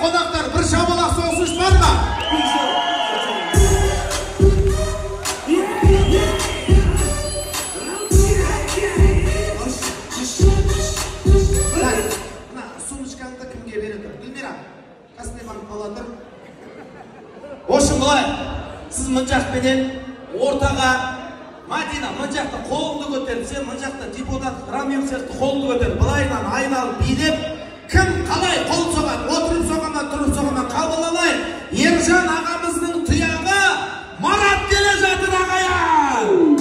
Қонақтар, бір шапалақ соғысыш бар ма? Мына сумочкаңды кімге бере тұр? Гүлмира, Каспий банк бола тұр. Общем, былай, сіз мына жақпенен ортаға, Мадина, мына жақта қолыңды көтеріп, сен мына жақта депутат Рамил сияқты қолыңды көтеріп, былайынан айналып билеп, кім қалай қол соғады, отырып соға ма, тұрып соға ма, қабыл алайық. Ержан ағамыздың тұяғы Марат келе жатыр, ағайын.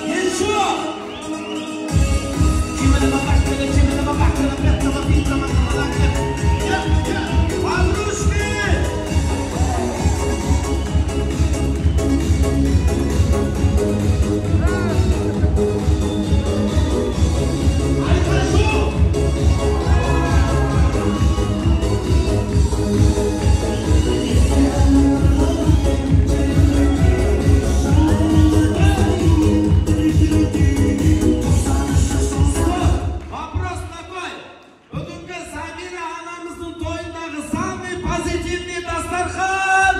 Еще! Подружки! Вопрос такой. Бүгінгі Самира анамыздың тойындағы самый позитивный дастархан.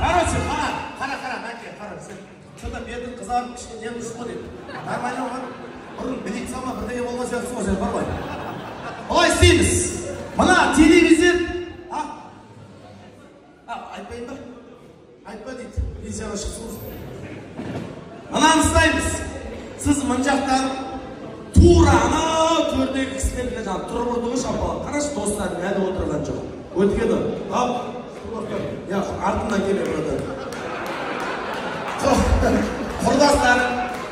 Короче, қара, қара, қара, Мәке, қара, сен что-то бетің қызарып, кішкене не ғой деп. Нормально ғой. Бұрын милиция ма бірдеңе болған сияқтысың ғой сен, бар ғой. Былай істейміз. Мына телевизор, а? А, айтпайын ба? Айтпа дейді. Пенсияға шықсын. Мынаны ұстаймыз. Сіз мына жақтан тура анау төрдегі кісілерге жаңа тұрып ұрды ғой шапалақ. Қарашы, достарың әлі отырған жоқ. Өйткені, ал, я артынан келе, братан. Құрдастар,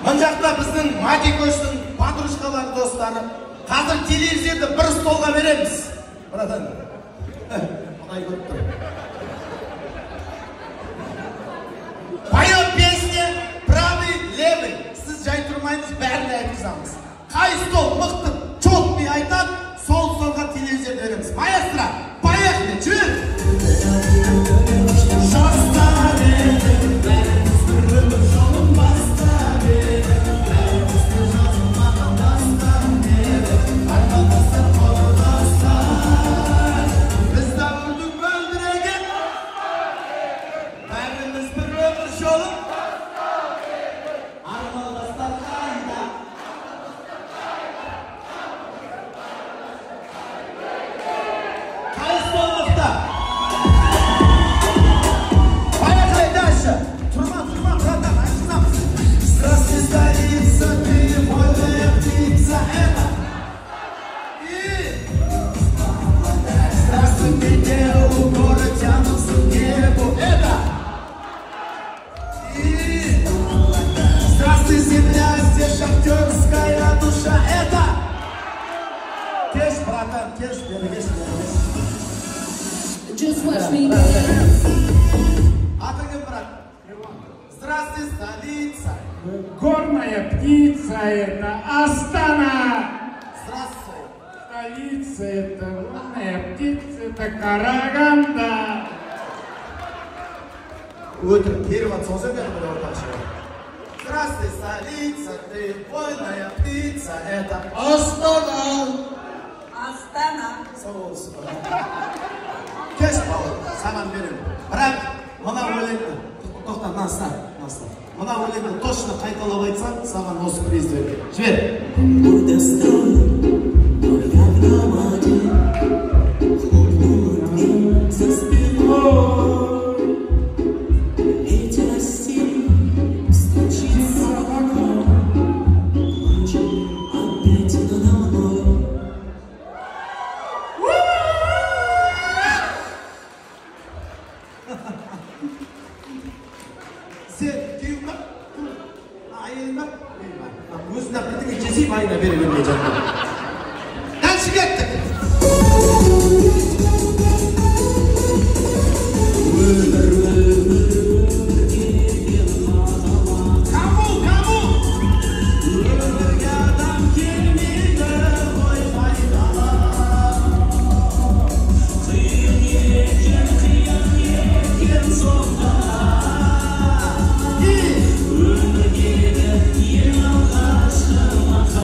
мына жақта біздің Мадикөштің подружкалары, достары. Қазір телевизорды бір столға береміз. Братан, құдай көріп тұр. Поет песня, правый, левый. Сіз жай тұрмаймыз, бәрін айтқызамыз. Қай стол мықты, четкий айтады, сол столға телевизор береміз. Маэстро, поехали, жібер! Жастар едік, бәріміз бір өмір жолын бастап едік. Бәрімізді жазылмаған дастан едік. Армандастар, құрдастар. Біз дәуірдің мөлдіреген, бәріміз бір өмір жолын армандастар қайда? Қай стол мықты? Поехали дальше. Тұрма, тұрма, братан, айтқызамыз. Здравствуй, столица, ты вольная птица, это. И здравствуй, предел, горы тянутся к небу, это. И здравствуй, земля, здесь шахтерская душа, это. Кеш, братан, кеш, бері кеш, бері кеш. Just watch me dance. Атың кім, брат? Здравствуй, столица. Горная птица это Астана. Здравствуй. Столица это горная птица, это Караганда. Өтірік теріп жатсың ғой сен кәдімгі ортаға шығып. Здравствуй, столица, ты вольная птица, это Астана. Астана. Сау болсын. Кеш, бауырым, саған беремін. Бірақ мына өлеңді, тоқта, мына ұста, мына ұста. Мына өлеңді точно қайталап айтсаң, саған осы призді беремін. Жібер. Будь строй, только в громаде, хлопнула дверь за спиной. Ветер осенний стучится в окно, плачет опять надо мной. Сен күйеуің ба? Әйелің ба? Өзің ақ бірдеңе жесей, байына бере бермей жатыр.